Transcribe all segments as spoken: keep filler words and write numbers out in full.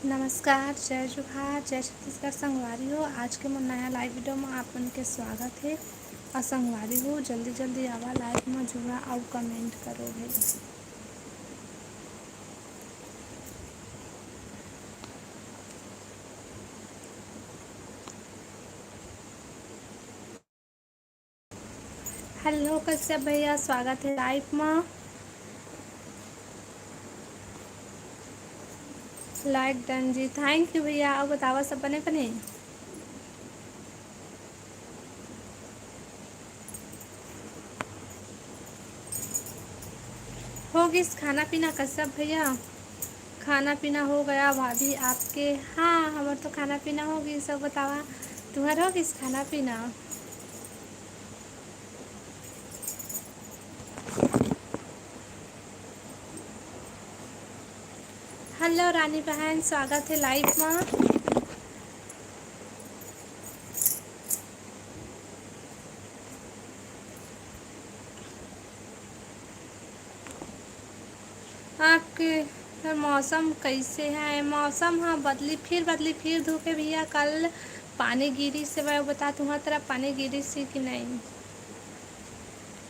नमस्कार, जय जोहार, जय छत्तीसगढ़ संगवारी हो। आज के मोर नया live video म आप मन के स्वागत हे। अउ संगवारी हो, जल्दी जल्दी आवा live म, जुड़ा अउ comment करो भाई। Hello कश्यप भैया, स्वागत हे live म। Like done ji, thank you भैया। अउ बतावा, सब बने बने? हो गिस खाना पीना कश्यप भैया? खाना पीना हो गया भाभी आपके? हाँ, हमर तो खाना पीना हो गिस। सब बतावा, तुहर हो गिस खाना पीना? Hello रानी बहन, स्वागत हे live म। आपके मौसम कैसे है? मौसम ह बदली, फिर बदली, फिर धूप हे भैया। कल पानी गिरिस हे, बता, तुम्हार तरफ पानी गिरिस हे कि नहीं?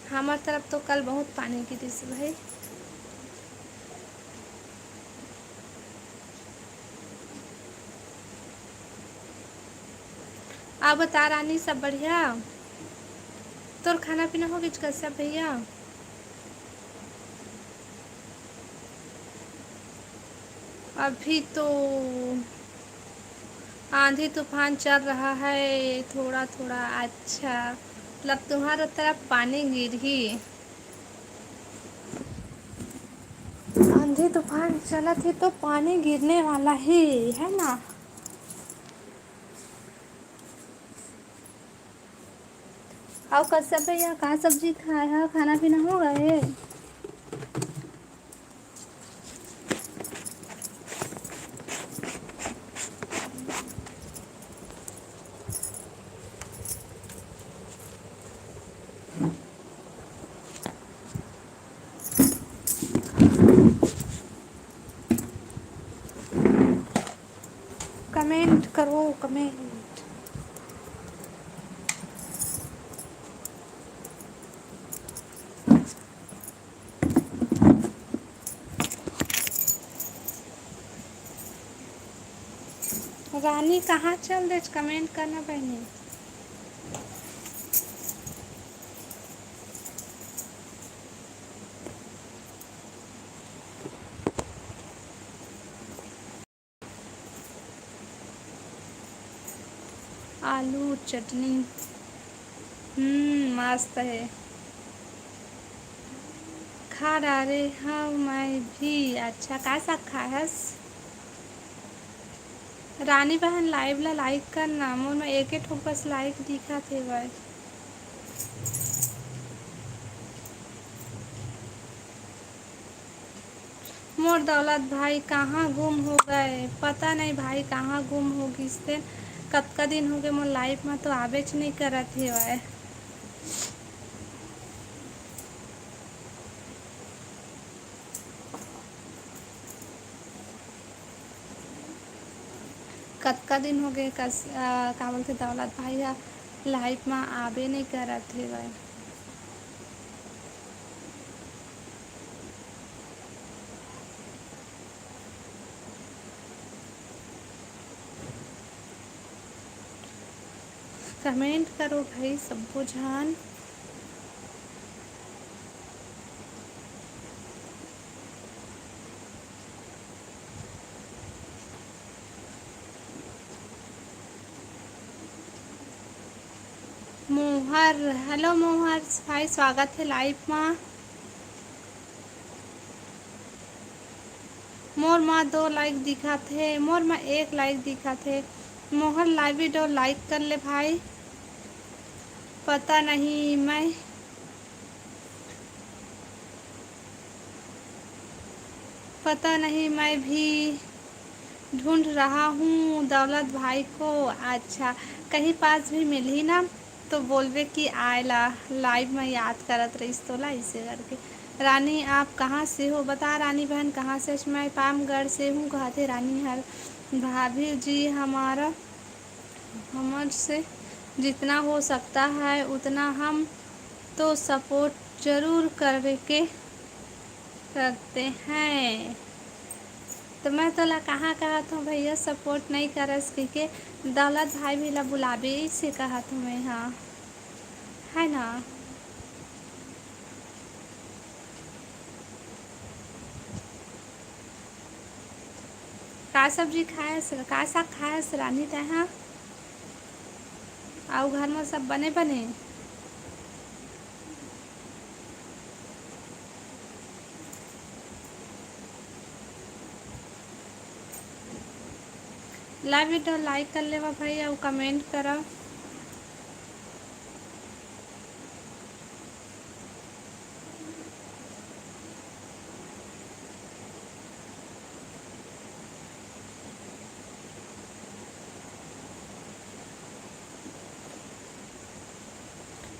हमर तरफ तो कल बहुत पानी गिरिस हे भाई। आप बता रानी, सब बढ़िया? तोर खाना पीना हो गिस कश्यप भैया? अभी तो आंधी तूफान चल रहा है थोड़ा थोड़ा। अच्छा, मतलब तुम्हारा तरफ पानी गिरही? आंधी तूफान चलत हे तो पानी गिरने वाला ही है ना। अउ कश्यप भैया, का सब्जी खाए हा? खाना पीना हो गए? Comment करो, comment। रानी कहाँ चल देच? Comment करना बहनी। आलू चटनी, हम्म, मस्त हे। खा डारे हव मैं भी। अच्छा, का साग खाए हस? रानी बहन, live ला like करना, मोर में एके ठोक बस like दिखत हेवय। मोर दौलत भाई कहाँ गुम हो गए? पता नहीं भाई कहाँ गुम हो गिस तेन। कतका दिन हो गए, मोर live में तो आबेच नहीं करत हेवय। कतका दिन हो गए कस-, अ, का बोलथे, दौलत भाई ह live म आबे नहीं करत हेवय। Comment करो भाई सब्बो झन। मोहर, hello मोहर भाई, स्वागत हे live मा। मोर मा दो like दिखत हे, मोर मा एक like दिखत हे। मोहर live video like कर ले भाई। पता नहीं मैं पता नहीं, मैं भी ढूंढ रहा हूँ दौलत भाई को। अच्छा, कहीं पास भी मिलही ना तो बोलबे कि आए ला, live में याद करत रहिस तोला, इसे करके। रानी, आप कहाँ से हो? बता रानी बहन, कहाँ से? मैं पामगढ़ से हूँ, कहत हे रानी हर। भाभी जी, हमारा, हमर से जितना हो सकता है उतना हम तो सपोर्ट जरूर करके करते हैं। तो मैं तोला कहाँ कहत हूँ भैया, सपोर्ट नहीं करस कहिके, दौलत भाई भी ला बुलाबे से कहत हूँ मैं, हाँ, है ना? का सब्जी खायस, का साग खायस रानी तैं हा? अउ घर म सब बने बने? ला video like कर लेवा भाई, अउ comment करा।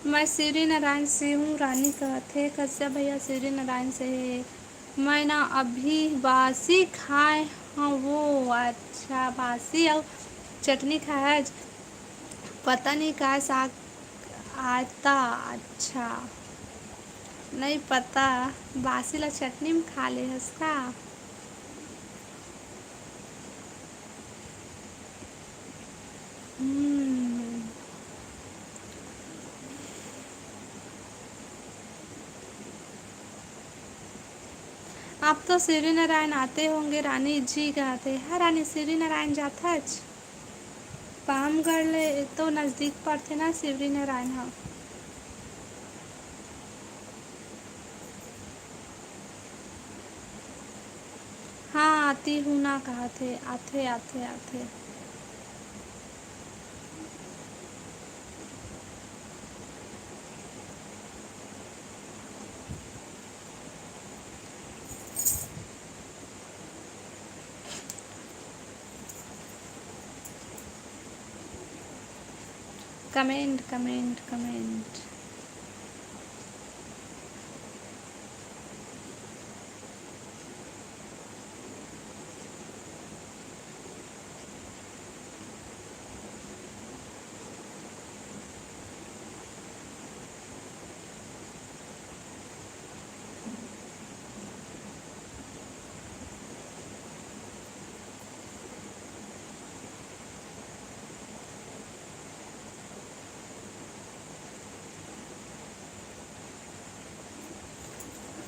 मैं शिवरीनारायण से हूँ, रानी कहत हे। कश्यप भैया शिवरीनारायण से हे। मैं ना अभी बासी खाए हँव वो। अच्छा, बासी अउ चटनी खाए हस। पता नहीं का साग आता। अच्छा, नहीं पता। बासी ला चटनी में खा ले हस का? हम्म। आप तो शिवरीनारायण आते होंगे रानी जी, कहते। हाँ रानी, शिवरीनारायण जाथच। पामगढ़ ले तो नजदीक पड़थे ना शिवरीनारायण ह। हाँ, आती हूँ ना कहत हे, आथे, आथे, आथे। Comment, comment, comment.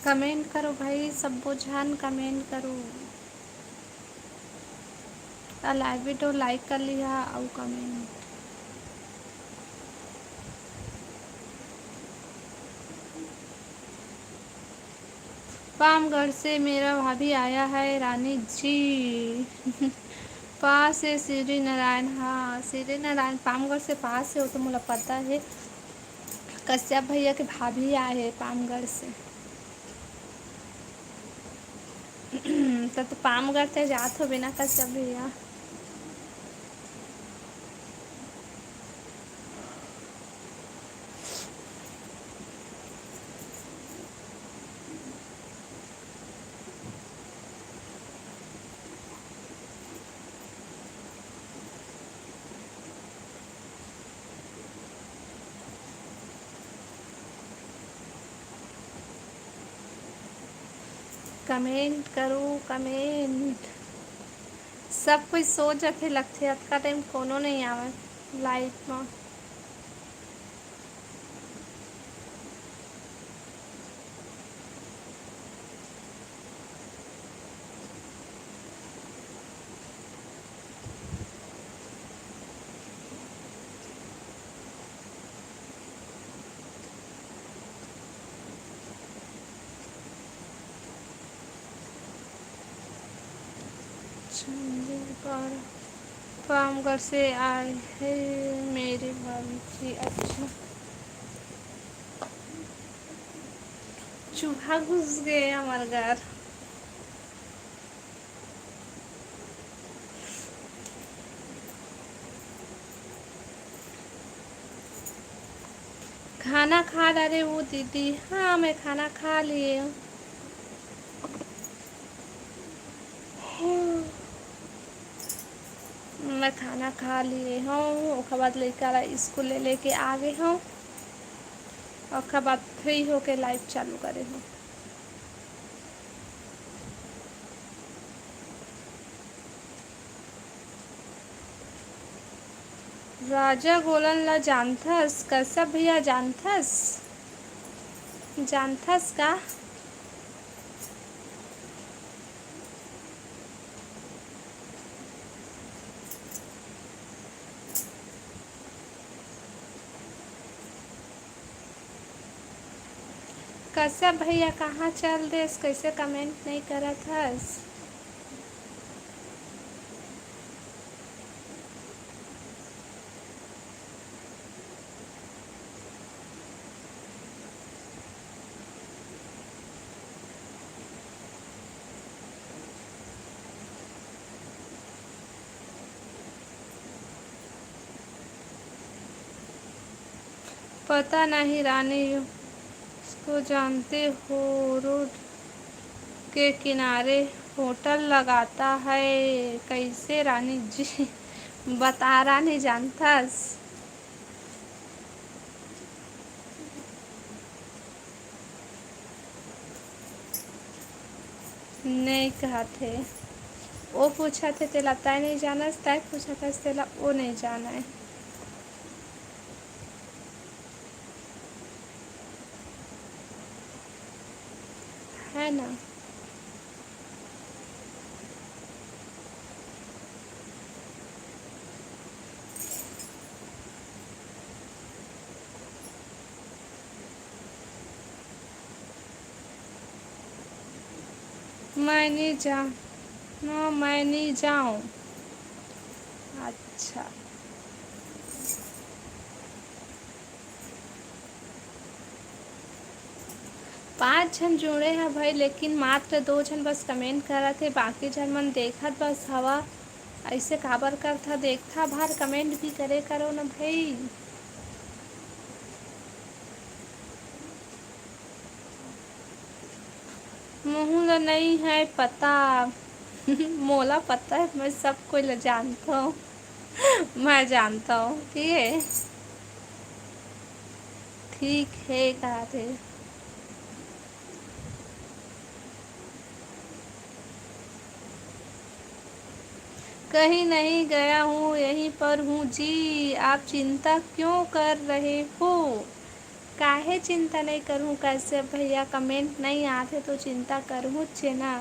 Comment करो भाई, सब्बो झन comment करो। आ live video like कर लिहा अउ comment। पामगढ़ से मेरा भाभी आया है रानी जी। पास है शिवरीनारायण, हाँ, शिवरीनारायण पामगढ़ से पास है, वो तो मोला पता है। कश्यप भैया के भाभी आए है पामगढ़ से। त तो पामगढ़ ते जात होबे ना कश्यप भैया? Comment करो, comment। सब कोई सो जथे लगथे, अतका time कोनो नहीं आवे live म। चंडीगढ़, पामगढ़ से आए हैं मेरे भाभी जी। अच्छा, चूहा घुस गए हमारे घर। खाना खा डारे वो दीदी। हाँ, मैं खाना खा लिए। मैं खाना खा लिए हूँ, ओकर बाद लइका ला स्कूल ले लेके आ गए हूँ, ओकर बाद फ्री होके लाइव चालू करे हूँ। राजा गोलन ला जानथस? कश्यप भैया जानथस? जानथस का? कश्यप भैया कहाँ चल देस? कैसे कमेंट नहीं करत हस? पता नहीं रानी, उसको जानते हो, रोड के किनारे होटल लगाता है। कैसे रानी जी? बता रानी, जानथस? नहीं कहत हे। वो पूछत हे तेला तय नहीं जानस, तय पूछत हस तेला वो नहीं जाने। है ना? मैं नहीं जा, ना, मैं नहीं जाऊँ। अच्छा। पाँच झन जुड़े ह भाई, लेकिन मात्र दो झन बस कमेंट करत हे, बाकी झन मन देखत बस हवा। ऐसे काबर करथा? देखथा भर, कमेंट भी करे करो न भाई। मोहू ल नई है पता। मोला पता है, मैं सब कोई ल जानता हूँ। मैं जानता हूँ, ठीक है। ठीक है, कहा थे। कहीं नहीं गया हूँ, यहीं पर हूँ जी। आप चिंता क्यों कर रहे हो? काहे चिंता नहीं करूँ? कैसे भैया, कमेंट नहीं आते तो चिंता करूँ चे ना।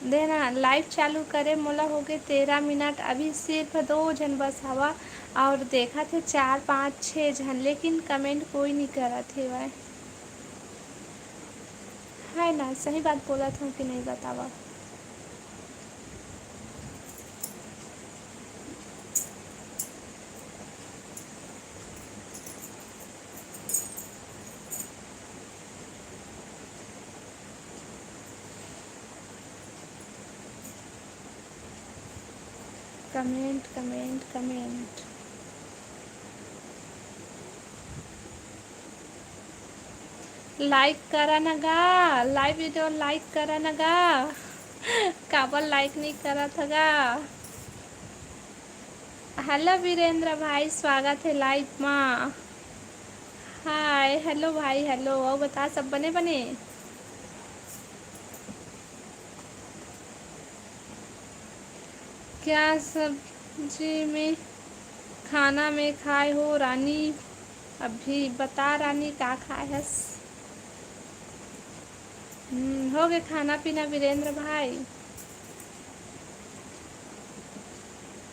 देना, लाइव चालू करे मोला हो गए तेरह मिनट, अभी सिर्फ दो झन बस हवा और देखा थे चार, पाँच, छः झन, लेकिन कमेंट कोई नहीं करत हेवय। है ना, सही बात बोलत हूँ कि नहीं, बतावा। Comment, comment, comment. लाइक करा न गा, लाइव वीडियो लाइक करा न गा। काबर लाइक नहीं करत ह गा? हेलो वीरेंद्र भाई, स्वागत है लाइव मा। हाय, हेलो भाई, हेलो। और बता, सब बने बने? क्या सब्जी में, खाना में खाए हो रानी? अभी बता रानी, का खाए हस? हम्म, हो गए खाना पीना वीरेंद्र भाई?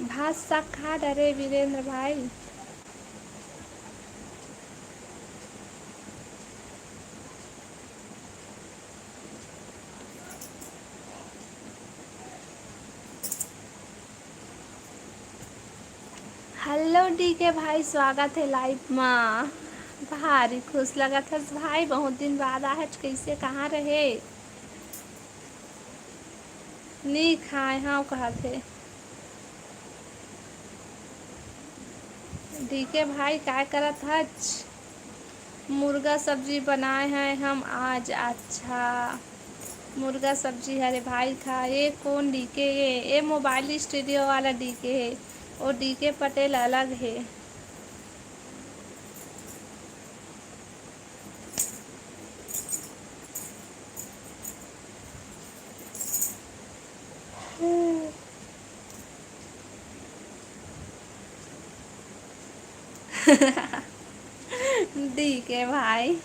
भात साग खा डरे वीरेंद्र भाई। हेलो डीके भाई, स्वागत है लाइव मा। भारी खुश लगत हस भाई, बहुत दिन बाद आहच, कैसे, कहाँ रहे? नी खाए हव कहत हे। डीके भाई, काय करत हच? मुर्गा सब्जी बनाए हैं हम आज। अच्छा, मुर्गा सब्जी हरे भाई खा। ये कौन डीके? ये, ये मोबाइल स्टूडियो वाला डीके है, वो डीके पटेल अलग है। डीके भाई,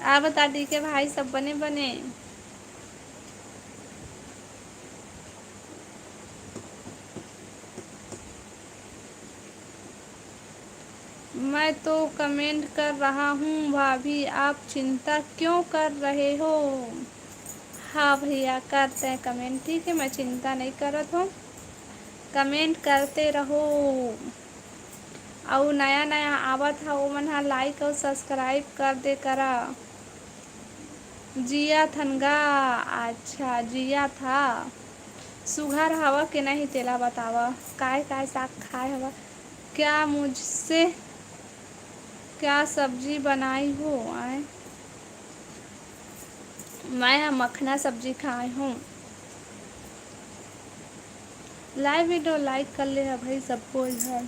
आप बता, डीके भाई, सब बने बने? मैं तो कमेंट कर रहा हूँ भाभी, आप चिंता क्यों कर रहे हो? हाँ भैया, करते हैं कमेंट, ठीक है, मैं चिंता नहीं करत हूँ, कमेंट करते रहो। अउ नया नया आवत हा, ओमन हा लाइक अउ सब्सक्राइब कर दे करा। जिया थन गा। अच्छा, जिया था। सुघर हवा के नहीं, तेला बतावा, काय काय साग खाए हवा? क्या मुझसे क्या सब्जी बनाई हो? आए, मैं ह मखना सब्जी खाए हूँ। लाइव वीडियो लाइक कर ले ह भाई, सब कोई है।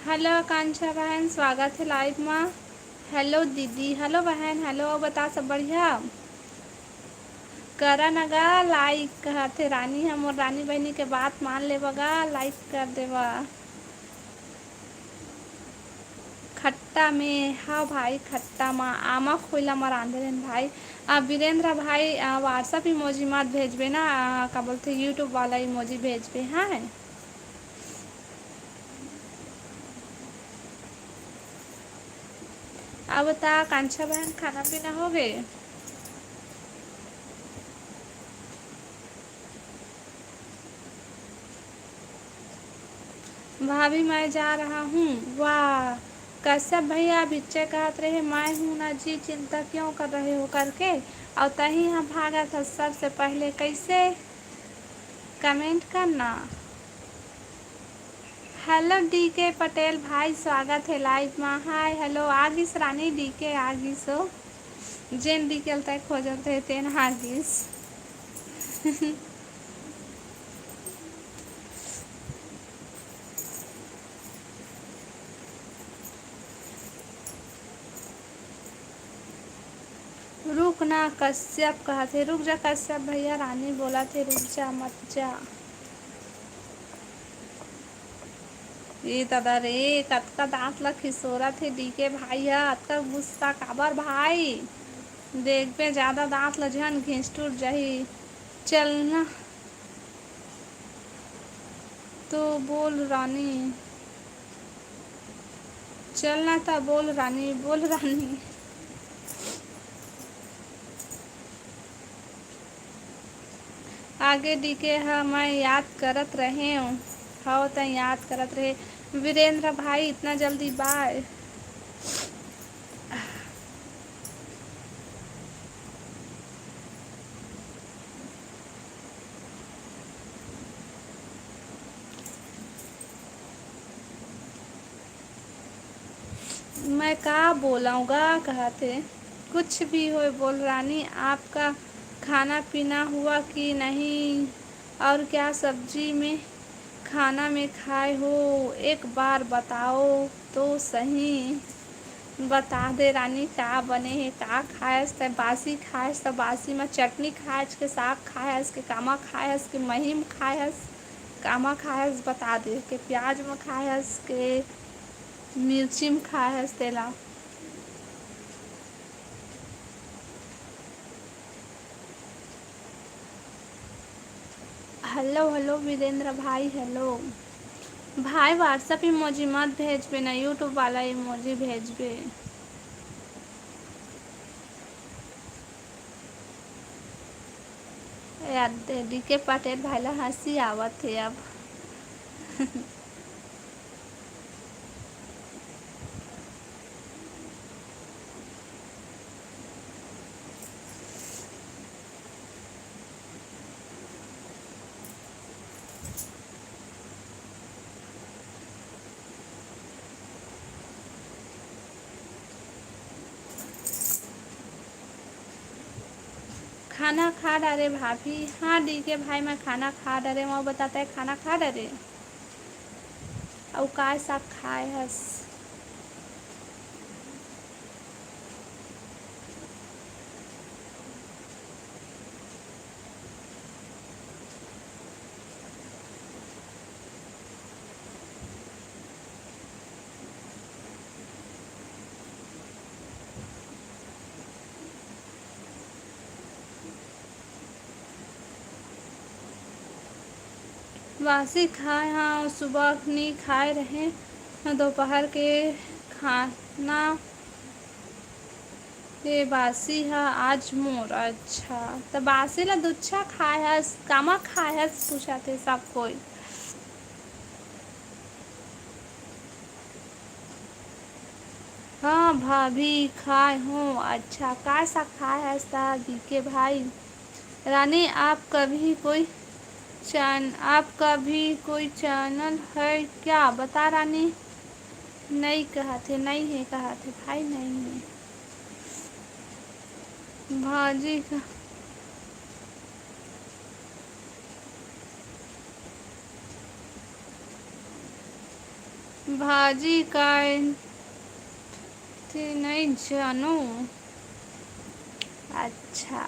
हेलो आकांक्षा बहन, स्वागत है लाइव मा। हेलो दीदी, हेलो बहन, हेलो, अउ बता, सब बढ़िया? करा न गा लाइक, कहत हे रानी ह, मोर रानी बहिनी के बात मान लेवा गा, लाइक कर देवा। खट्टा में, हाँ भाई, खट्टा मा आमा खोइला मा रांधे रहेन भाई। आ, वीरेंद्र भाई, आ, WhatsApp इमोजी मत भेजबे ना, आ, का बोलथे, YouTube वाला इमोजी भेजबे, हाँ। अब बता, कांक्षा बहन, खाना पीना हो गए? भाभी, मैं जा रहा हूँ। वाह, कश्यप भैया बिच्चे कहत रहे, "मैं हूँ ना जी, चिंता क्यों कर रहे हो?" करके, और तही हम भागत ह सबसे पहले। कैसे? कमेंट करना। हेलो डीके पटेल भाई, स्वागत है लाइव मा। हाय, हेलो, आ गिस रानी डीके, आ गिस हो। जेन डीके ल तय खोजत रहे, तेन आ गिस। रुक ना कश्यप कहत हे, रुक जा कश्यप भैया, रानी बोलत हे, रुक जा, मत जा। ए ददा रे, कतका दांत ला खिसोरत हे डीके भाई ह, अतका गुस्सा काबर भाई? देखबे, जादा दांत ला झन घिंचटुर जाही। चल ना। तो बोल रानी, चल ना त बोल रानी, बोल रानी। आगे डीके ह, मैं याद करत रहेंव। हव, तैं याद करत रहे। वीरेंद्र भाई, इतना जल्दी बाय? मैं का बोलंव गा, कहत हे, कुछ भी होय, बोल रानी, आपका खाना पीना हुआ कि नहीं? और क्या सब्जी में खाना में खाए हो, एक बार बताओ तो सही। बता दे रानी, का बने हे, का खायस तैं? बासी खायस त बासी म चटनी खायस के, साग खायस के, कामा खायस के, मही म खायस, कामा खायस, बता दे के, प्याज म खायस के, मिर्ची म खायस तेला। हेलो, हेलो वीरेंद्र भाई, हेलो। भाई, WhatsApp इमोजी मत भेजबे ना, YouTube वाला इमोजी भेजबे। यार, डीके पटेल भाई ला हंसी आवत हे अब। खाना खा डारे भाभी। हाँ, डीके भाई, मैं खाना खा डारे। मैं बताता है, खाना खा डारे। अउ काय साग खाए हस? बासी खाए हंव, सुबह नी खाए रहें, दोपहर के खाना ये बासी ह आज मोर। अच्छा, त बासी ला दुच्छा खाए हस, कामा खाए हस, पूछत हे सब कोई। हाँ भाभी, खाए हों। अच्छा, काय साग खाए हस त डीके भाई? रानी, आप कभी कोई चैन-, आपका भी कोई चैनल है क्या? बता रानी। नई कहत हे, नई हे कहत हे भाई, नई हे। भाजी का, भाजी का थे नई जानू। अच्छा।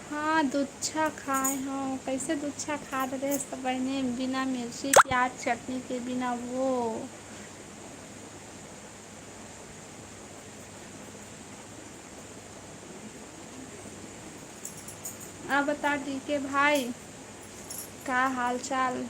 हाँ, दुच्छा खाए हंव। कइसे दुच्छा खा डरे हस त बहिनी, बिना मिर्ची, प्याज, चटनी के बिना वो। अब बता डीके भाई, का हाल चाल?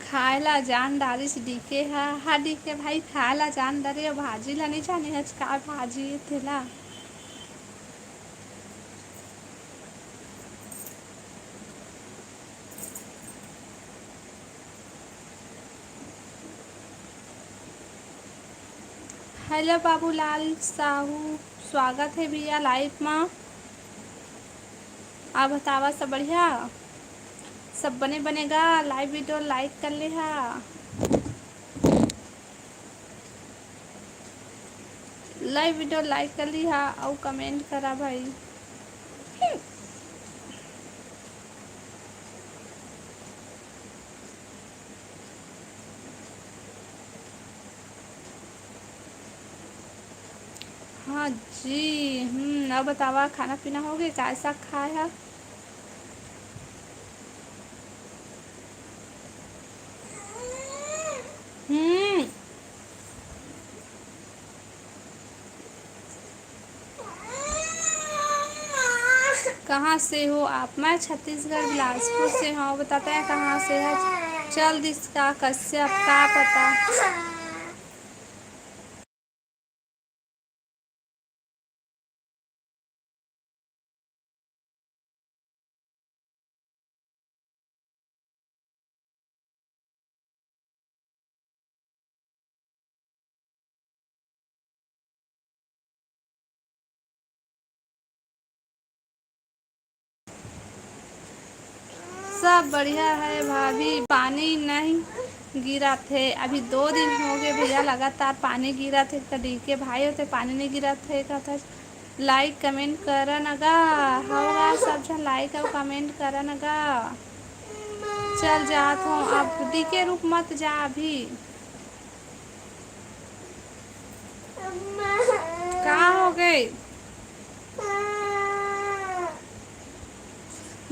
खाए ला जान डारिस डीके ह। हाँ डीके भाई, खाए ला जान डारे, भाजी ला नइ जाने हच का भाजी तेला। हेलो बाबूलाल साहू, स्वागत हे भैया लाइव मा। आप बतावा, सब बढ़िया? सब बने बने गा? लाइव वीडियो लाइक कर ले हा। लाइव वीडियो लाइक कर ली हा अउ कमेंट करा भाई। हाँ जी, हम्म, अब बतावा, खाना पीना हो गए? काय साग खाए हा? हम्म। कहाँ से हो आप? मैं छत्तीसगढ़ बिलासपुर से हूँ। बताते हैं कहाँ से है। चल दिस का कश्यप का पता। सब बढ़िया है भाभी, पानी नहीं गिरत हे। अभी दो दिन हो गए भैया, लगातार पानी गिरत हे। कदी के भाई होते पानी नहीं गिरत हे कहत हे। लाइक कमेंट करन गा, होगा सब झन लाइक अउ कमेंट करन गा। चल जात हूँ अब, डीके रुक मत जा अभी। का हो गए?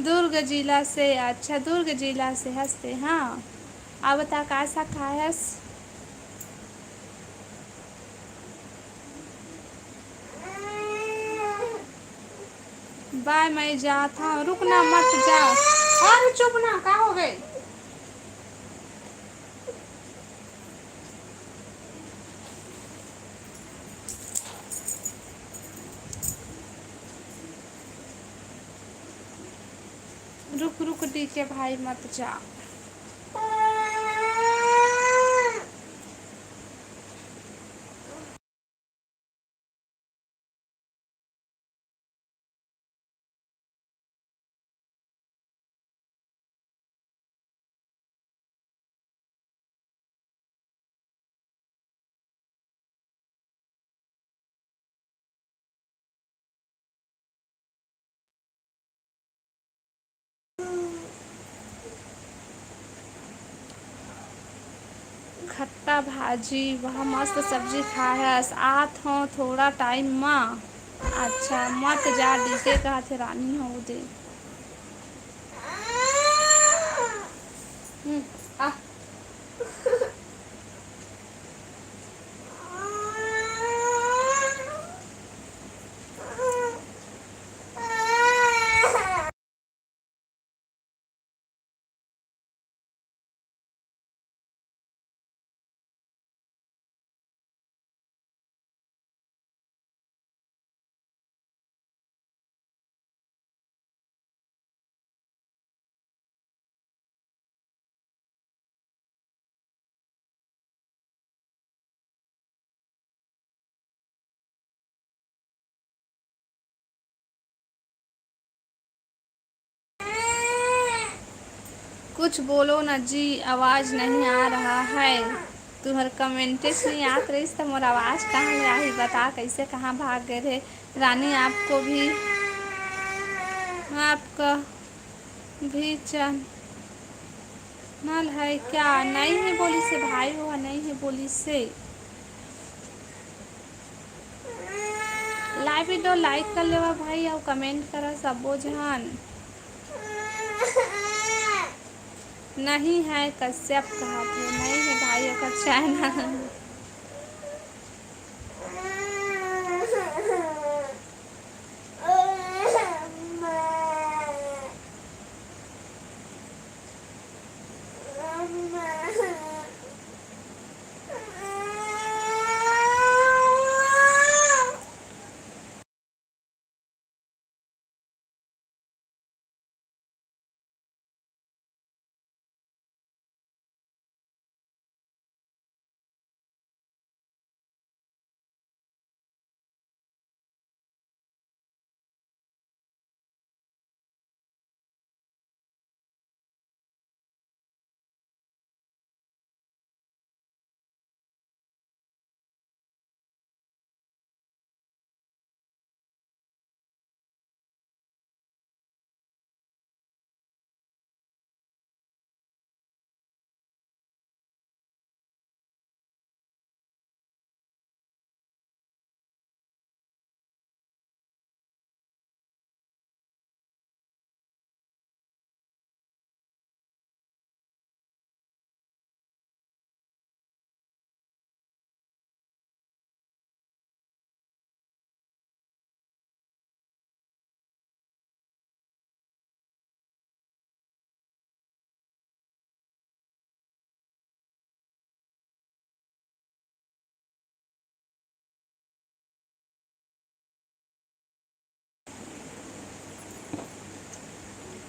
दुर्ग जिला से, अच्छा, दुर्ग जिला से हस ते, हाँ। अब बता, का साग खाए हस? बाय, मैं जात हूँ, रुक ना, मत जा। अरे चुप ना, का हो गए? ठीक है भाई, मत जा। खट्टा भाजी, वह मस्त सब्जी खाए हस। आत हों थोड़ा टाइम म। अच्छा, मत जा, डीके कहत हे रानी हो दे। हम्म, आ। कुछ बोलो ना जी, आवाज नहीं आ रहा है। तुहर कमेंट्स नहीं आत रहिस त मोर आवाज कहाँ ले आही? बता, कैसे कहाँ भाग गए रहे? रानी, आपको भी, आपका भी चैनल है क्या? नहीं है बोली से भाई, वो नहीं है बोली से। लाइव वीडियो लाइक कर लेवा भाई, अउ कमेंट करा सबो झन। नहीं है, कश्यप कहा थे, नहीं है भाई ओकर चैनल।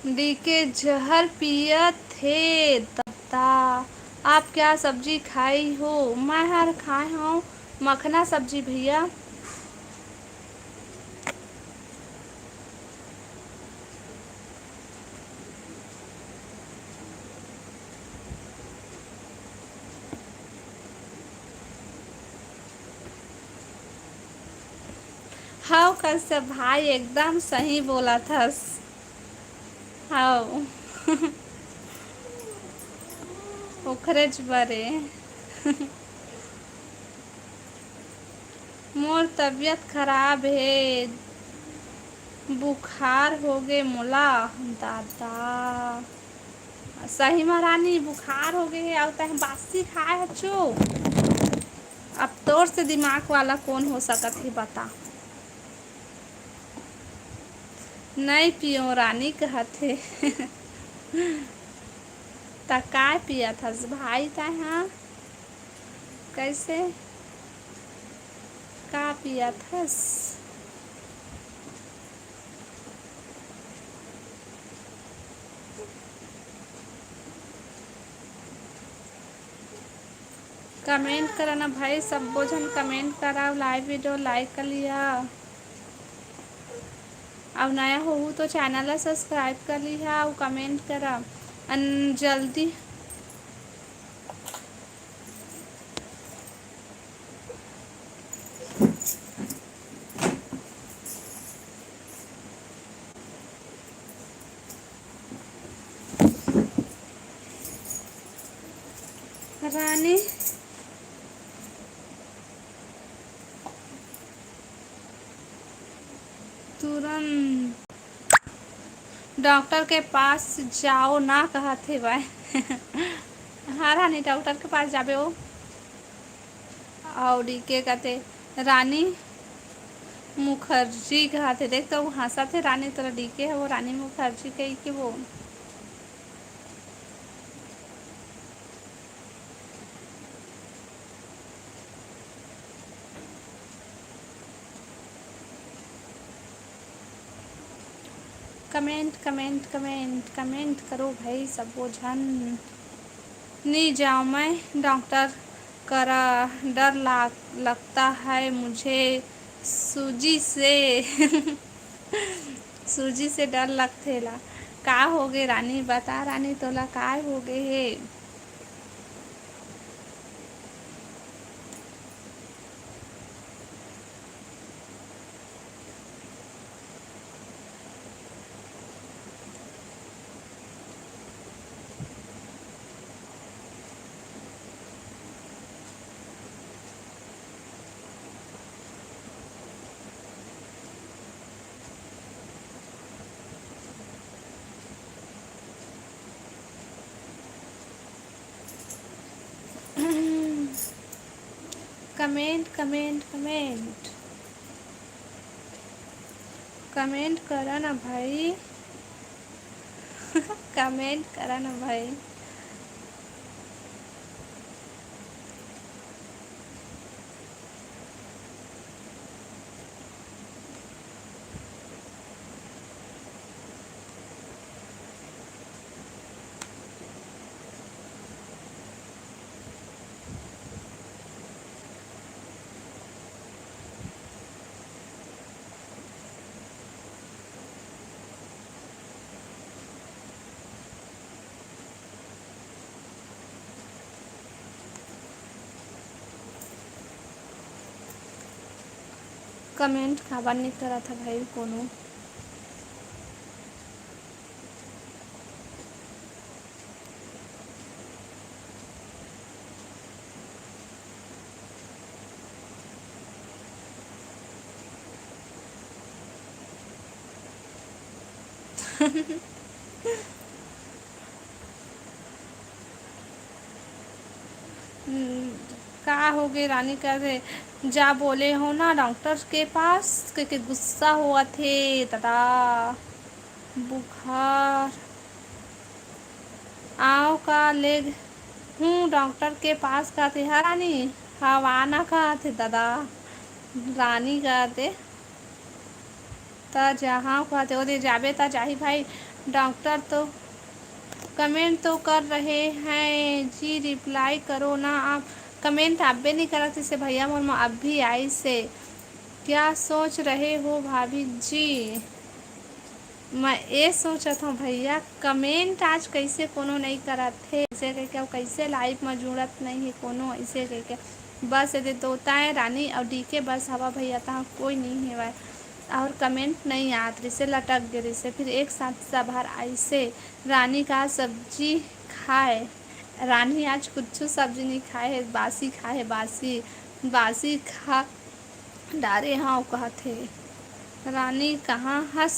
डीके जहर पियत हे ददा। आप क्या सब्जी खाई हो? मैं हर खाए हूँ मखना सब्जी भैया। हव कश्यप भाई, एकदम सही बोलत हस। हव। ओखरेच बरे। मोर तबीयत खराब हे, बुखार होगे मोला। दादा, सही म रानी, बुखार होगे हे, अउ तैं बासी खाए हचू। अब तोर से दिमाग वाला कोन हो सकत हे, बता। नइ पियो रानी कहत हे। त काय पियत हस भाई तैं हा? कैसे? का पियत हस? Comment करा ना भाई, सब्बो झन comment करा, live video like कर लिहा। अउ नया होहू तो channel ला subscribe कर लिहा अउ comment करा। अन जल्दी रानी तुरंत डॉक्टर के पास जाओ ना कहत हेवय। हाँ रानी, डॉक्टर के पास जाबे ओ। अउ डीके कथे, रानी मुखर्जी कहत हे। देख तो वो हंसत हे, रानी तोला डीके हे वो रानी मुखर्जी कही के वो। Comment, comment, comment, comment करो भाई सबो झन। नी जाओ मैं डॉक्टर करा, डर लाग, लगता है मुझे सूजी से। सूजी से डर लगथे ला। का होगे रानी? बता रानी, तोला काय होगे हे? Comment, comment, comment। Comment करा ना भाई। Comment करा ना भाई। Comment काबर नहीं करत ह भाई कोनो? हम्म, का होगे रानी? कहे, जा बोले हो ना डॉक्टर के पास, के, के गुस्सा होवत हे दादा। बुखार आव का ले हूँ डॉक्टर के पास कहते, हाँ रानी, हव आना कहते दादा। रानी कहते, त जहाँ कहते ओदे जाबे त जाही भाई। डॉक्टर तो comment तो कर रहे हैं जी, reply करो ना आप। Comment आबे नहीं करत इसे भैया मोर में अभी आई से। क्या सोच रहे हो भाभी जी? मैं ये सोचत हूँ भैया, comment आज कैसे कोनो नहीं करत हे, ऐसे कह के, अब कैसे live में जुड़त नहीं है कोनो, ऐसे कह के। बस एदे तोता है रानी और डीके बस हवा भैया, तहाँ कोई नहीं हेवय। और comment नहीं आत रिसे, लटक गे रिसे। फिर एक साथ सब हर आइसे, रानी का सब्जी खाए। रानी आज कुछ सब्जी नहीं खाए है, बासी खाए है, बासी, बासी खा डारे हव कहत हे। रानी कहाँ हस,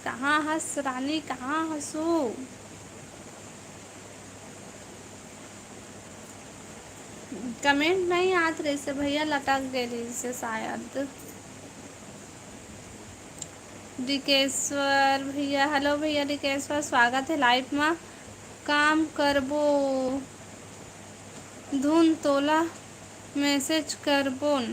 कहाँ हस, रानी कहाँ हसू? Comment नहीं आत रहिसे भैया, लटक गे रहिसे शायद। डिकेश्वर भैया, hello भैया डिकेश्वर, स्वागत है live मा। काम करबो धुन तोला message करबोन।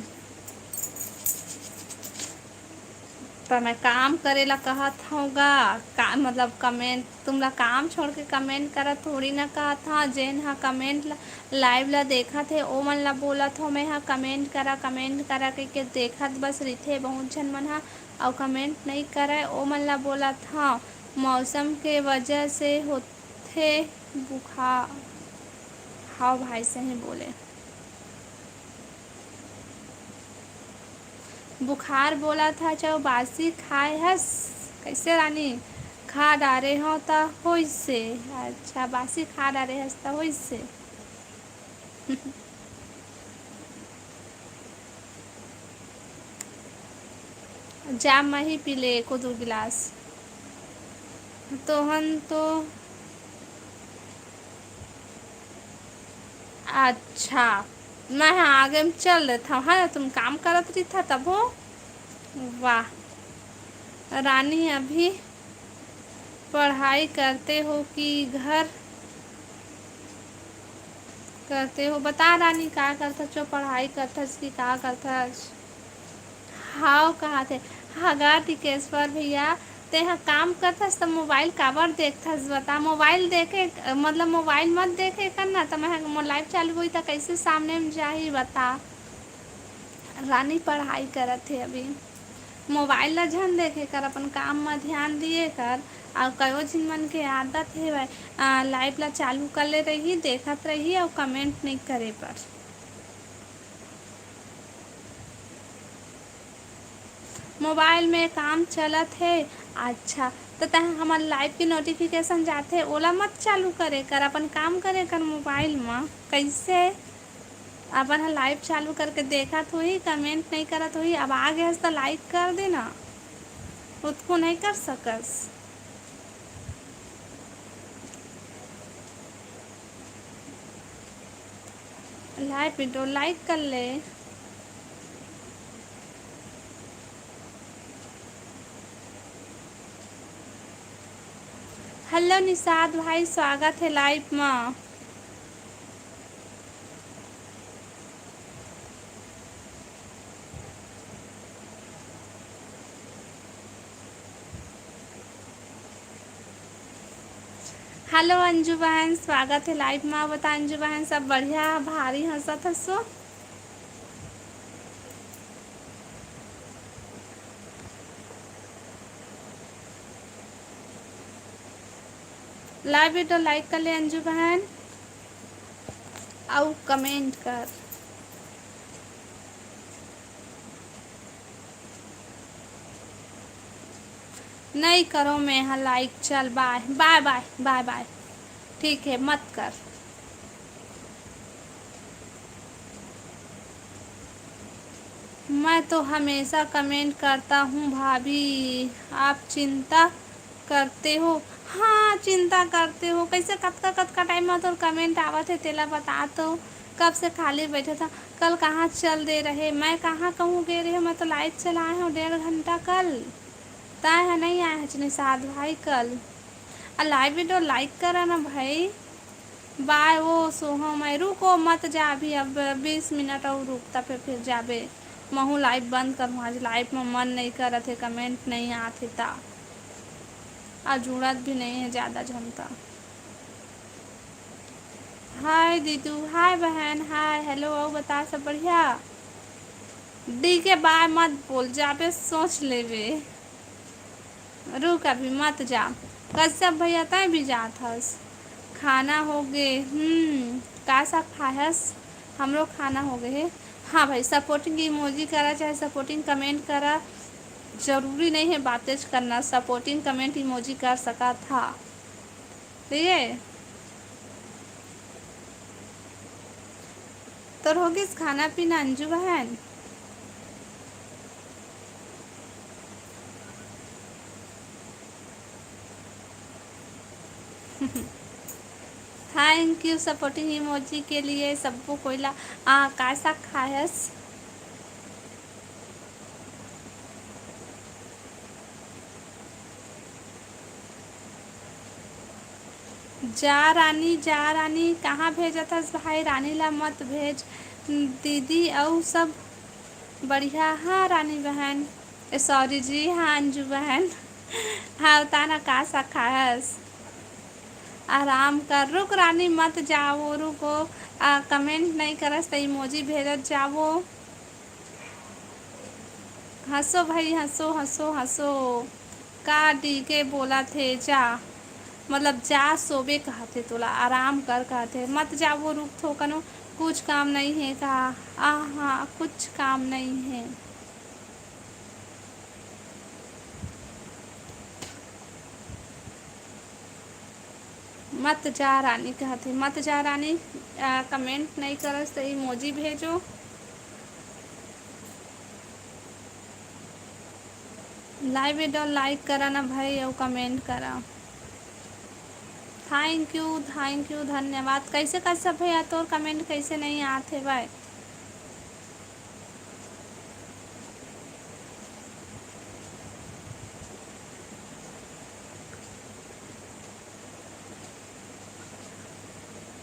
त मैं काम करे ला कहत हँव गा, का मतलब, कमेंट, तुमला काम छोड़ के कमेंट करा थोड़ी ना कहत हँव। जेन ह कमेंट ला, लाइव ला देखत हे, ओमन ला बोलत हँव मैं ह, कमेंट करा, कमेंट करा कहिके देखत बस रहिथे बहुत झन मन ह, अउ कमेंट नइ करय, ओमन ला बोलत हँव। मौसम के वजह से होथे बुखार। हव भाई, सही बोले। बुखार बोलत हस, बासी खाए हस? कइसे रानी? खा डारे हँव त होइसे। अच्छा, बासी खा डारे हस त होइसे। जा, मैं ही पी ले एको दू गिलास। तोहन तो अच्छा, मैं ह आगे में चल देथव। हाँ, तुम काम करत रहिथा तभो। वाह, रानी अभी पढ़ाई करते हो कि घर करते हो? बता रानी, का करथस, जो पढ़ाई करथस कि का करथस? हाव, कहाथे। हाँ गा टिकेश्वर भैया, तेंहा काम करथस त मोबाइल काबर देखथस बता? मोबाइल देखे, मतलब मोबाइल मत देखे कर ना, त मैं ह, मोर लाइव चालू होही त कइसे सामने में जाही बता? रानी पढ़ाई करत हे अभी। मोबाइल ला झन देखे कर, अपन काम म ध्यान दिए कर। अउ कयो झिन मन के आदत हेवय, अ, लाइव ला चालू कर ले रही, देखत रही अउ कमेंट नइ करे बर। मोबाइल में काम चलत हे। अच्छा, त तैं हमर लाइव के नोटिफिकेशन जाथे, ओला मत चालू करे कर, अपन काम करे कर मोबाइल म। कइसे? अपन ह लाइव चालू करके देखत होही, कमेंट नइ करत होही। अब आ गे हस त लाइक कर दे ना, ओतको नइ कर सकस। लाइव वीडियो लाइक कर ले। हेलो निषाद भाई, स्वागत हे लाइव म। हेलो अंजू बहन, स्वागत हे लाइव म। बता अंजू बहन, सब बढ़िया? भारी हंसत हसो। लाइव वीडियो लाइक कर ले अंजू बहन, अउ कमेंट कर। नइ करो मैं ह लाइक। चल बाय, बाय, बाय, बाय, बाय। ठीक हे, मत कर। मैं तो हमेशा कमेंट करता हूँ भाभी, आप चिंता करते हो? हाँ, चिंता करते हो। कइसे कतका, कतका टाइम म तोर कमेंट आवत हे, तेला बता तो। कब से खाली बइठे था, कल कहाँ चल दे रहे? मैं कहाँ कहूँ गे रहे, मैं तो लाइव चलाए हँव डेढ़ घंटा कल। तैं ह नइ आए हच निषाद भाई कल। आ लाइव वीडियो लाइक करा ना भाई। बाय ओ सोहम, मैं रुको मत जा, अभी अब बीस मिनट अउ रुक, त फिर, फिर जाबे। महू लाइव बंद करहूँ, आज लाइव म मन नइ करत हे, कमेंट नइ आत हे त, आ जुड़त भी नइ हे जादा झन त। हाय दीदू, हाय बहन, हाय, हेलो, अउ बता, सब बढ़िया? डी के बाय मत बोल, जाबे सोच लेबे। रुक, अभी मत जा। कश्यप भैया, तैं भी जात हस? खाना हो गे। हम्म, का साग खाए हस? हमरो खाना हो गे हे। हाँ भाई, सपोर्टिंग इमोजी करा, चाहे सपोर्टिंग कमेंट करा, जरूरी नइ हे बातेच करना, सपोर्टिंग कमेंट इमोजी कर सकत हा। ठीक हे, तोर हो गिस खाना पीना, अंजू बहन? Thank you supporting emoji के लिए सब्बो कोई ला। आ, काय साग खायस? जा रानी, जा रानी, कहाँ भेजत हस भाई? रानी ला मत भेज दीदी। अउ सब बढ़िया? हाँ रानी बहन, सॉरी जी, हाँ, अंजू बहन। हाँ, बता ना, का सा खायस? आराम कर, रुक रानी, मत जावो, रुको। आ, कमेंट नहीं करस त इमोजी भेजत जावो। हंसो भाई, हंसो, हंसो, हंसो। का डीके बोलत हे, जा, मतलब जा, सोबे कहत हे तोला, आराम कर कहत हे, मत जावो, रुक थो कनो, कुछ काम नहीं है का? आहा, कुछ काम नहीं है। मत जा रानी कहत हे, मत जा रानी। आ, कमेंट नहीं करस त इमोजी भेजो। लाइव वीडियो लाइक करा ना भाई, अउ कमेंट करा। थैंक यू, थैंक यू, धन्यवाद। कैसे कश्यप भैया, तोर कमेंट कैसे नहीं आत हे भाई?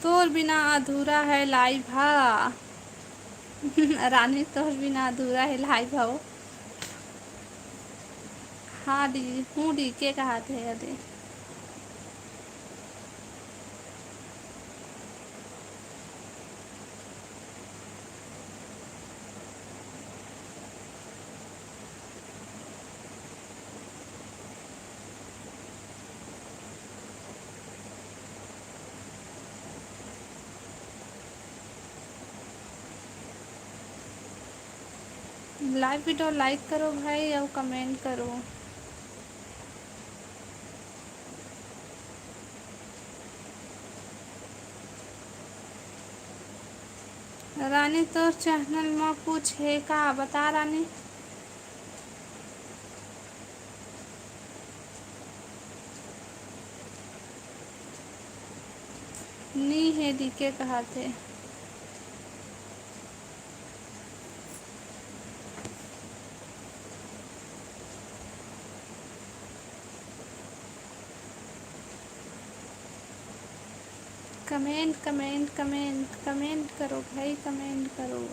तोर बिना अधूरा है लाइव हा। रानी, तोर बिना अधूरा है लाइव हा। हाँ डी, हूँ डीके कहत हे अदे। लाइव वीडियो लाइक करो भाई, अउ कमेंट करो। रानी, तोर चैनल म कुछ हे का? बता रानी। नी हे, डीके कहत हे। कमेंट, कमेंट, कमेंट, कमेंट करो भाई, कमेंट करो।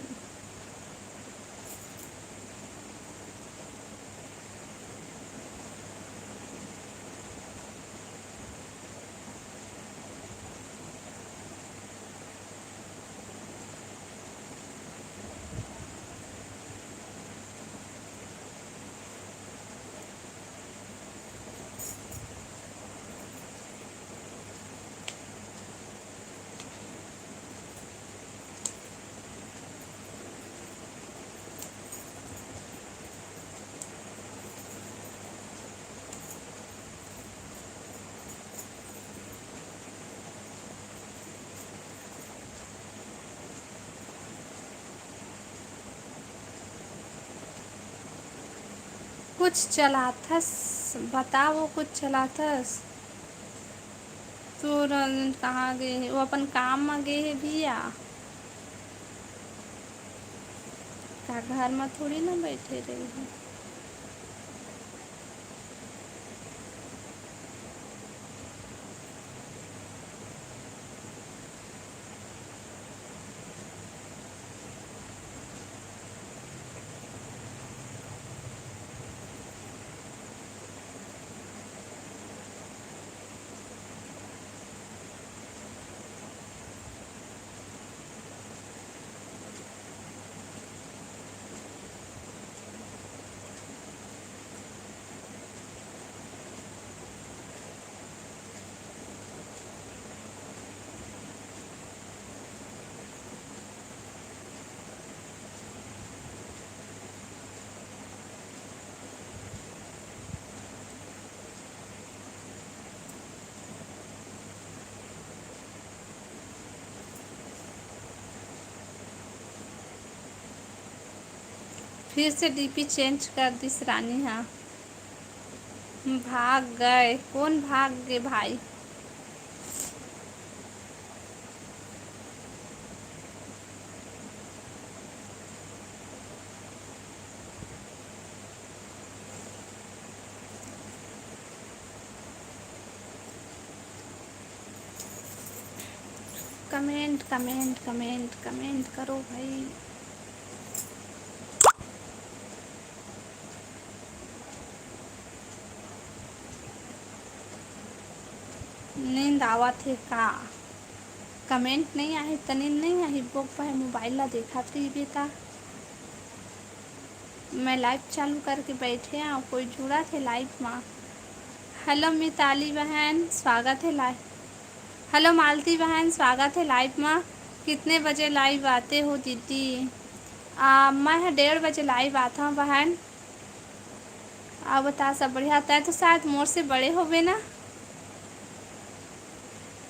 कुछ चलाथस, बताओ, कुछ चलाथस। तोर कहाँ गे हे? वो अपन काम म गे हे भैया। का घर म थोड़ी ना बैठे रही है। फिर से डीपी चेंज कर दिस रानी हा। भाग गए, कौन भाग गए भाई? कमेंट, कमेंट, कमेंट, कमेंट करो भाई। नींद आवत हे का? Comment नइ आही त नींद नइ आही, बोक भाई mobile ला देखत रहिबे ता। मैं live चालू करके बैठे हूँ, कोई जुड़त हे live मा? Hello मिताली बहन, स्वागत हे live। Hello मालती बहन, स्वागत हे live मा। कितने बजे live आते हो दीदी? आ, मैं ह डेढ़ बजे live आत हूँ बहन। अउ बता, सब बढ़िया? तैं तो शायद मोर से बड़े होबे ना,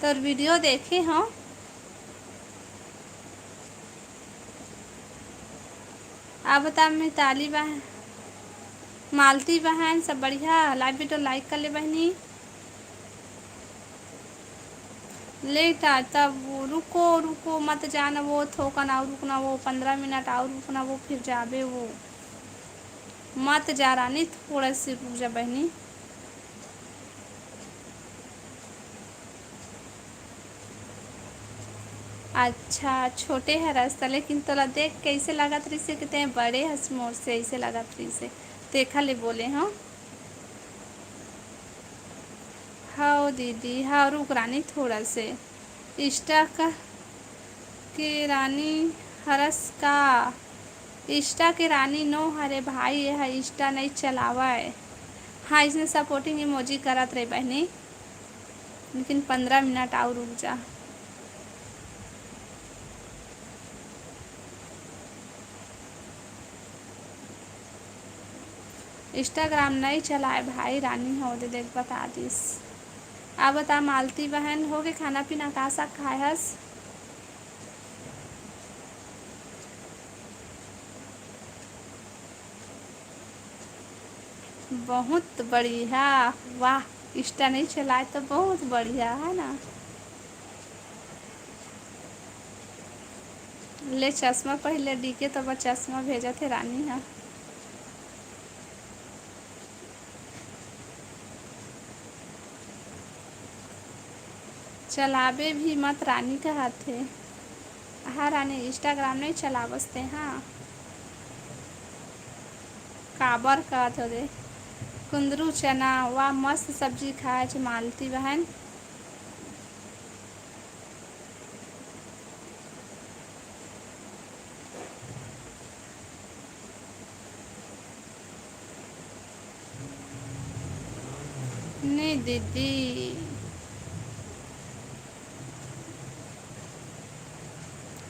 तोर video देखे हूँ। अउ बता मिताली बहन, मालती बहन, सब बढ़िया? Live video like कर ले बहनी। Late आ, तब वो रुको, रुको, मत जाना, वो थोकन अउ रुकना, वो पंद्रह मिनट अउ रुकना, वो फिर जाबे वो। मत जा रानी, थोड़ा सी रुक जा बहनी। अच्छा, छोटे हरस त, लेकिन तोला देख के ऐसे लागत रहिसे कि तैं बड़े हस मोर से, ऐसे लागत रहिसे। तेखा ले बोले हूँ। हव दीदी, हव, रुक रानी थोड़ा से। Insta का के रानी हरस का? Insta के रानी नो हरे भाई, ये ह Insta नइ चलावय। हाँ, इसने supporting emoji करत रहे बहनी, लेकिन पंद्रह मिनट अउ रुक जा। Instagram नइ चलाए भाई, रानी हो दे देख बता दिस। अब बता मालती बहन, हो गे खाना पीना, का साग खाए हस? बहुत बढ़िया, वाह, Insta नइ चलाए तो बहुत बढ़िया है ना। ले चश्मा पहले डीके तो बस चश्मा भेजत हे रानी हा। चलाबे भी मत रानी कहत हे। हाँ रानी, Instagram नइ चलावस ते? हाँ, काबर कहत हो दे? कुंदरू चना, वाह, मस्त सब्जी खाए छ मालती बहन। नहीं दीदी,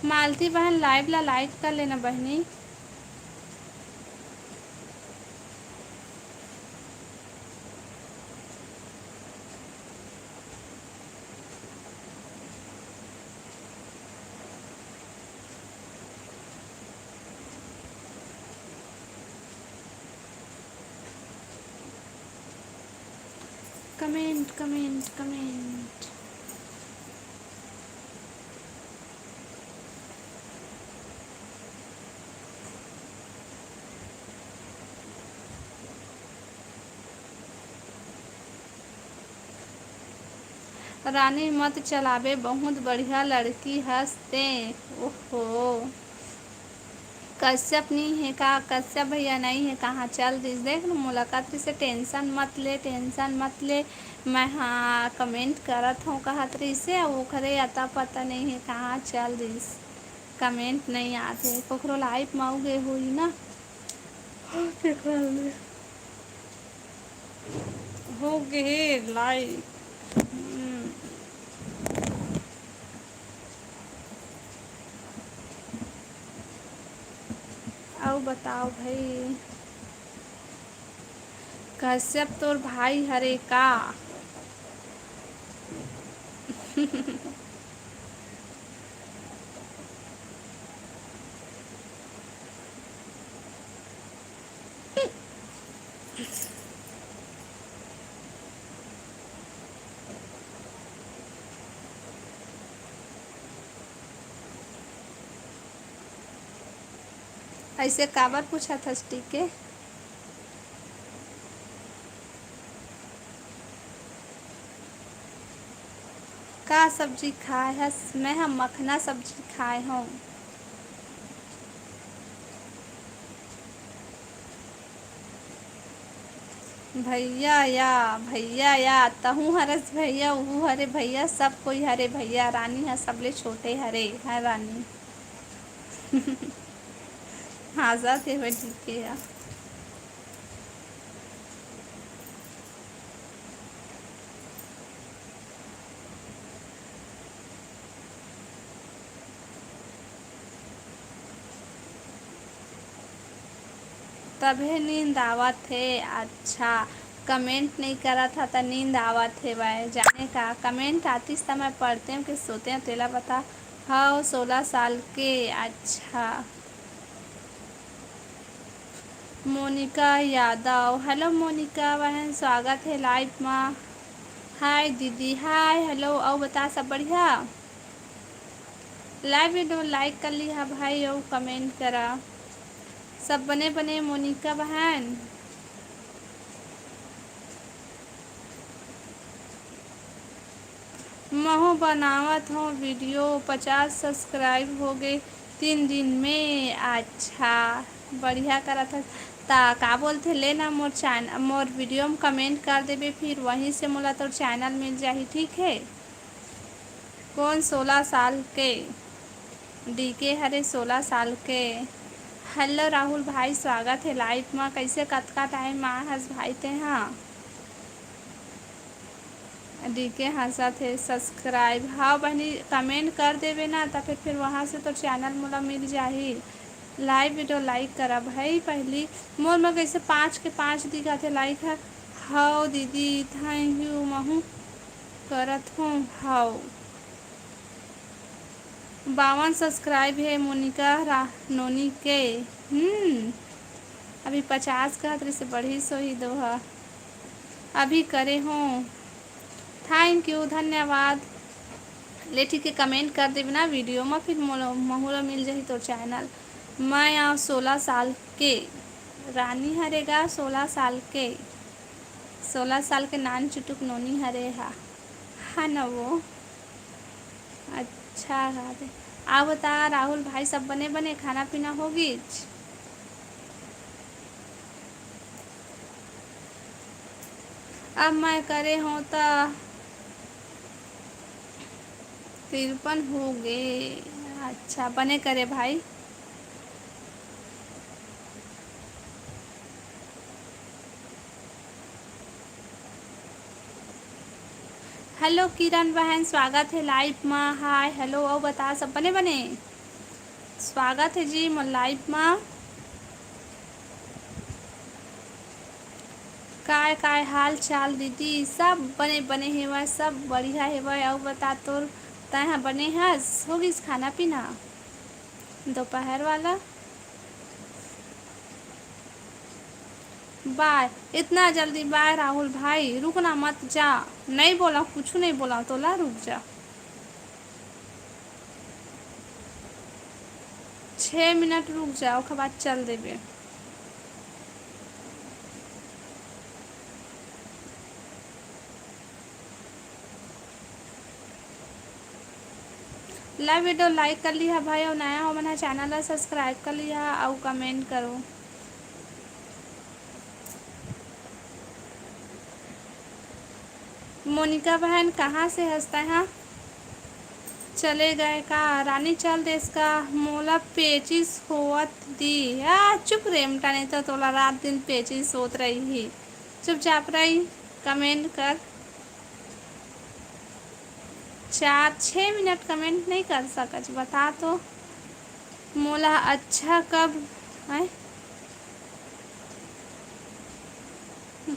मालती बहन live ला like कर लेना बहनी। Comment, comment, comment। रानी मत चलाबे, बहुत बढ़िया लड़की हस ते। ओहो, कश्यप नी हे का? कश्यप भैया नई हे कहाँ, चल दिस। देख न, मोला कत रिसे, tension मत ले, tension मत ले, मैं हाँ comment करत हूँ कहत रिसे, अउ ओखरे अता पता नई हे कहाँ चल दिस, comment नई आत हे। कोखरो live म आऊ गे होही ना, तेखर ले। हो गे हे like। हम्म। अउ बताओ भाई, कश्यप तोर भाई हरे का? ऐसे काबर पूछत हस टीके? का सब्जी खाए हस? मैं ह मखना सब्जी खाए हंव। भैया या, भैया या, तहूँ हरस भैया, उहू हरे भैया, सब कोई हरे भैया, रानी ह सबले छोटे हरे, है रानी। हाँसत हे, मैं ठीक हे या। तभे नींद आवत हे। अच्छा, comment नइ करत ह त नींद आवत हेवय। जाने का, comment आतिस त मैं पढ़तेंव कि सोतेंव, तेला बता। हव, सोलह साल के। अच्छा। मोनिका यादव, hello मोनिका बहन, स्वागत हे live मा। Hi दीदी, hi, hello, अउ बता, सब बढ़िया? Live video like कर लिहा भाई, अउ comment करा। सब बने बने मोनिका बहन? महूँ बनावत हूँ video, पचास subscribe हो गे तीन दिन में। अच्छा, बढ़िया करत हस। ता का बोलथे, ले ना मोर चैन-, मोर video में comment कर देबे, फिर वहीं से मोला तोर channel मिल जाही, ठीक है? कौन सोलह साल के? डीके हरे सोलह साल के। Hello राहुल भाई, स्वागत हे live मा। कैसे, कतका time मा हस भाई तेहा? डीके हंसत हे, subscribe। हाँ बहनी, comment कर देबे ना, त फिर, फिर वहाँ से तो channel मोला मिल जाही। Live video like करा भाई। पहली मोर में कैसे पाँच के पाँच दिखाथे like ह। हव दीदी, thank you, महूँ करत हूँ। हव, बावन subscribe हे मोनिका रा-, नोनी के। हम्म, अभी पचास कहत रहिसे, बढ़िस होही दो ह। अभी करे हों। Thank you, धन्यवाद। ले ठीक है, comment कर देबे ना video में, फिर मोला, महू ला मिल जाही तोर channel। मैं आव सोलह साल के। रानी हरे गा सोलह साल के। सोलह साल के नान चुटुक नोनी हरे हा। हा न वो। अच्छा बात है। आ बता राहुल भाई, सब बने बने, खाना पीना हो गीच? अब मैं करे हों त तिरपन हो गे। अच्छा, बने करे भाई। Hello किरण बहन, स्वागत हे live मा। Hi, hello, अउ बता, सब बने बने? स्वागत हे जी मोर live मा। काय काय हाल चाल दीदी? सब बने बने हेवय, सब बढ़िया हेवय। अउ बता, तोर, तैं ह बने हस? हो गिस खाना पीना दोपहर वाला? Bye, इतना जल्दी bye राहुल भाई, रुकना मत जा। नहीं बोला, कुछ नहीं बोला, तोला रुक जा। छः मिनट रुक जा, ओकर बाद चल देबे। Live video like कर लिहा भाई, अउ नया हो मन ह channel ला subscribe कर लिहा अउ comment करो। मोनिका बहन, कहाँ से हस तैं हा? चले गए का? रानी चल देस का? मोला पेचिस होवत दी। आ, चुप रे, मटा, नहीं तो तोला रात दिन पेचिस होत रही। चुपचाप रही, comment कर। चार, छः मिनट comment नहीं कर सकच, बता तो। मोला अच्छा कब, हैं?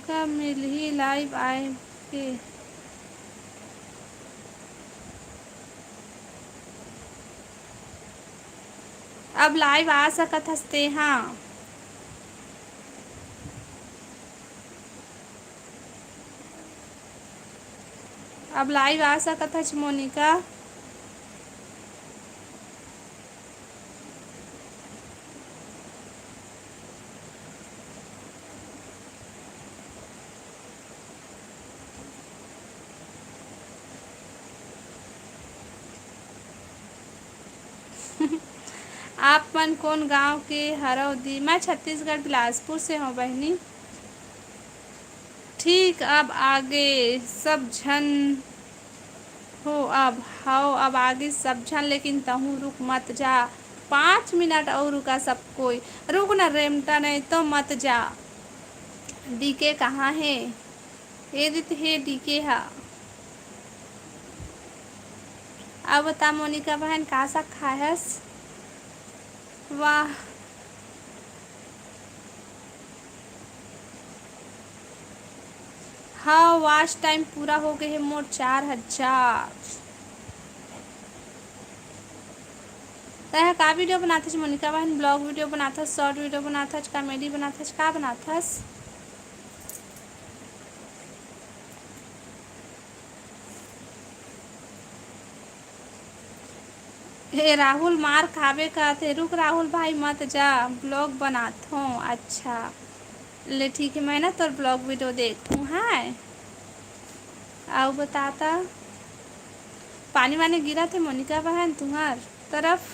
कब मिलही live आए के? अब live आ सकत हस ते, हाँ। अब live आ सकत हच मोनिका। आप मन कोन गांव के हरव दी? मैं छत्तीसगढ़ बिलासपुर से हूँ बहिनी। ठीक, अब आगे सब झन हो, अब हव, अब आगे सब झन, लेकिन तहूँ रुक मत जा, पाँच मिनट अउ रुका सब कोई। रुक न रेमटा, नहीं तो मत जा। डीके कहाँ हे? ए दे हे डीके हा। अब बता मोनिका बहन, का साग खाए हस? वाह। हाँ, वॉच टाइम पूरा हो गए हे मोर, चार हजार। तैं का वीडियो बनाथस मोनिका बहन? ब्लॉग वीडियो बनाथस, शॉर्ट वीडियो बनाथस, कॉमेडी बनाथस, का बनाथस? हे राहुल, मार खाबे कहत हे। रुक राहुल भाई, मत जा, ब्लॉग बनाथों। अच्छा, ले ठीक है, मैं ना तोर ब्लॉग वीडियो देखूँ, हाँ। आउ बताता, पानी वानी गिरत हे मोनिका बहन तुम्हार तरफ?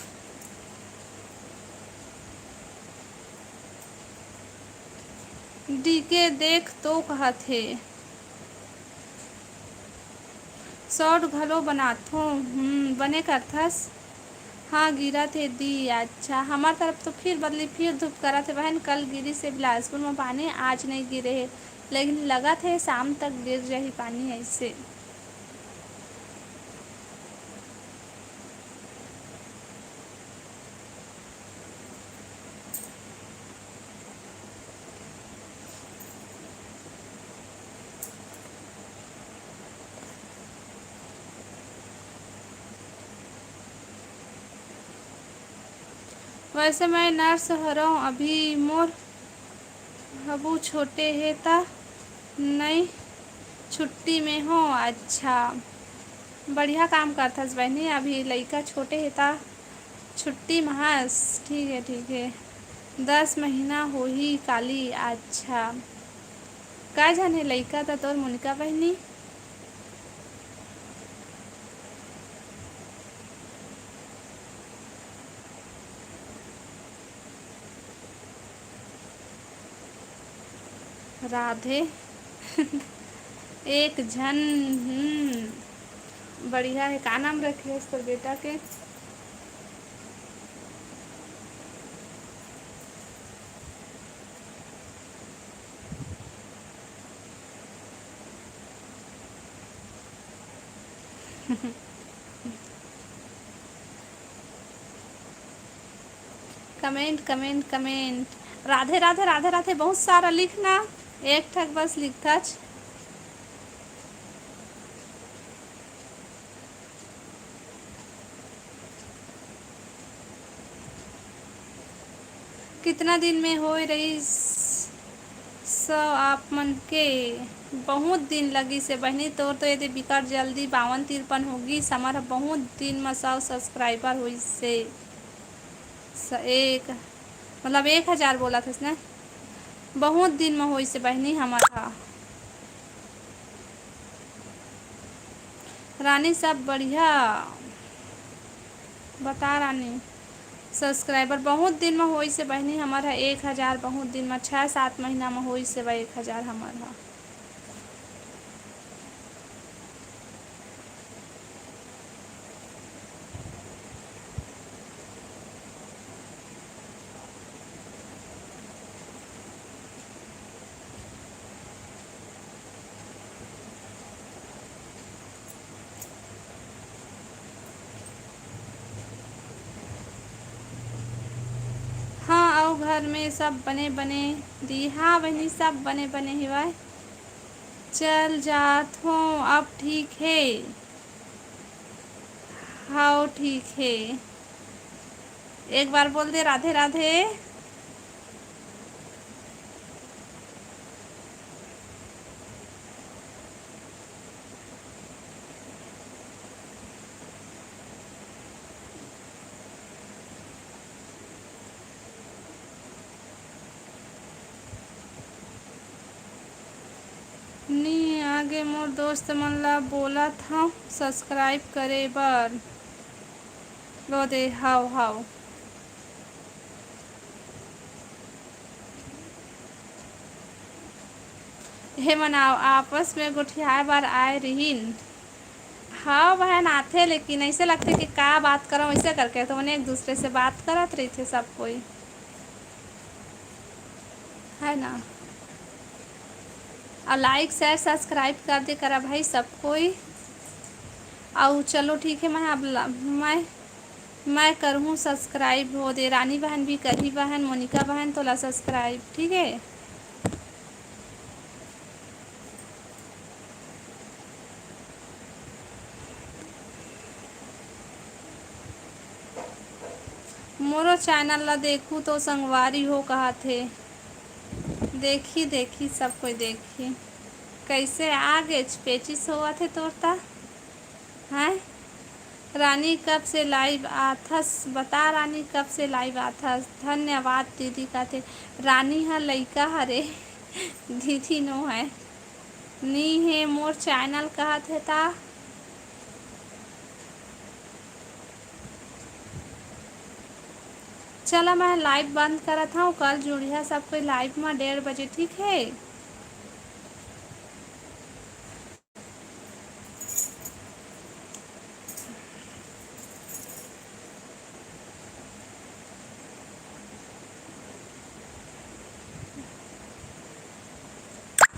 डीके देख तो कहत हे। शॉर्ट घलो बनाथों। हम्म, बने करथस। हाँ, गिरत हे दी। अच्छा, हमार तरफ तो फिर बदली, फिर धूप करत हे बहन। कल गिरिस हे बिलासपुर में पानी, आज नहीं गिरे हे, लेकिन लगत हे शाम तक गिर जाही पानी ऐसे। वैसे मैं नर्स हरौं, अभी मोर हबू छोटे हे त नई छुट्टी में हो। अच्छा, बढ़िया काम करथस बहिनी, अभी लइका छोटे हे त छुट्टी में हस। ठीक है, ठीक है, दस महीना होही काली। अच्छा, का जाने लइका त तोर मोनिका बहिनी। राधे। एक झन। हम्म, बढ़िया है। का नाम रखे हस तोर बेटा के? Comment, comment, comment. Radhe Radhe, Radhe Radhe बहुत सारा लिखना, एक ठक बस लिखथच। कितना दिन में होए रहिस स आप मन के? बहुत दिन लगिस हे बहिनी, तोर तो एदे बिकट जल्दी बावन तिरपन होगिस, हमर ह बहुत दिन म सौ सब्सक्राइबर होइस हे। स-, एक, मतलब एक हजार बोलत हस ना, बहुत दिन म होइस हे बहिनी हमर ह। रानी सब बढ़िया। बता रानी, सब्सक्राइबर बहुत दिन म होइस हे बहिनी, हमर ह एक हजार बहुत दिन म, छः सात महीना म होइस हे बा एक हजार हमर ह। हाँ, अउ घर में सब बने बने दी? हाँ बहिनी, सब बने बने हेवय। चल जात हों, अब ठीक हे। हव, ठीक हे। एक बार बोल दे, राधे राधे। नी आगे मोर दोस्त मन ला बोलत हव subscribe करे बर। लो दे, हव, हव। हे मन आ-, आपस में गोठियाए बर आए रिहिन। हाँ बहन, आथे, लेकिन ऐसे लगथे कि का बात करव, ऐसे करके तो मन एक दूसरे से बात करत रहिथे सब कोई, है ना? और like, share, subscribe कर दे करा भाई सब कोई। और चलो ठीक है, मैं अब ला-, मैं, मैं करहूँ subscribe, वो दे रानी बहन भी करही बहन, मोनिका बहन तोला subscribe, ठीक है? मोरो channel ला देखू तो संगवारी हो कहत हे। देखी, देखी, सब कोई देखी। कैसे आगे पेचिस होवत हे तोर ता? हैं? रानी कब से live आथस? बता रानी कब से live आथस? धन्यवाद दीदी कहथे। रानी ह लइका हरे दीदी नो है। नी हे मोर channel कहत हे ता। चला मैं live बंद करत हूँ, कल जुड़िया सब कोई live में डेढ़ बजे, ठीक है?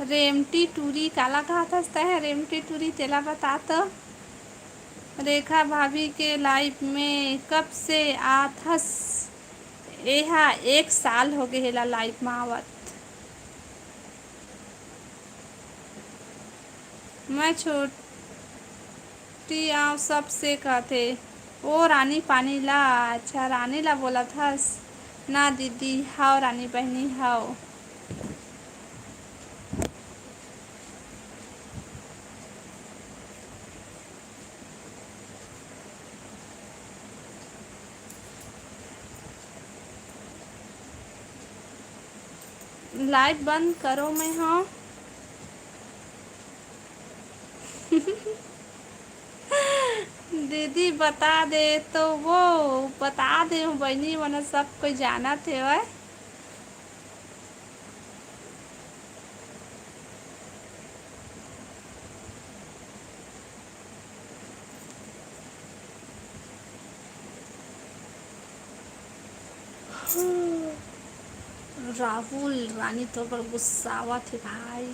रेमटी टूरी काला कहत हस तैं? रेमटी टूरी तेला बता तो। रेखा भाभी के live में कब से आत हस? एहा एक साल हो गे हेला live में आवत। मैं छोटी आंव सबसे कहथे, ओ रानी पानी ला। अच्छा, रानी ला बोलत हस ना दीदी? हाव रानी बहिनी, हाव। Live बंद करो, मैं हाँ। दीदी बता दे तो वो बता दे हूँ बहिनी, मन सब कोई जानत हेवय। राहुल रानी तोर पर गुस्सावत हे भाई।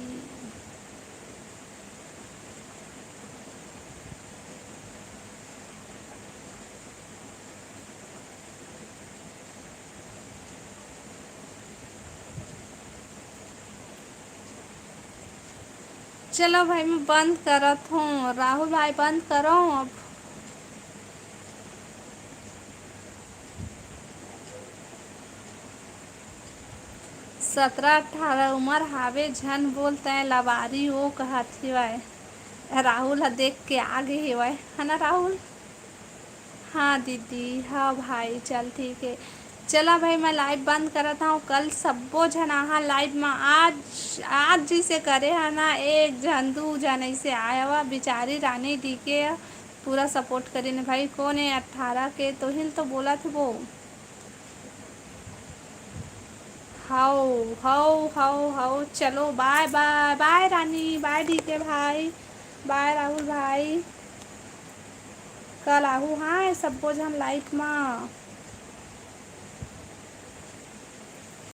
चलो भाई, मैं बंद करत हूँ। राहुल भाई, बंद करो अब। सतरा अठारा उमर हावे, झन बोल तैं लबारी ओ कहत हेवय। राहुल ह देख के आ गे हेवय, है ना राहुल? हाँ दीदी, हाँ भाई, चल ठीक है। चला भाई, मैं live बंद करत हूँ। कल सब्बो झन आहा live में, आज, आज जिसे करे है ना, एक झन, दू झन ऐसे आए हवा, बिचारी रानी डी के पूरा support करिन भाई। कौन है अठारह के, तोहिल तो बोलत हबो। हाओ, हाओ, हाओ, हाओ, चलो, bye, bye, bye रानी, bye डी के भाई, bye राहुल भाई। कल आहू हाँ, सब्बो झन live मा।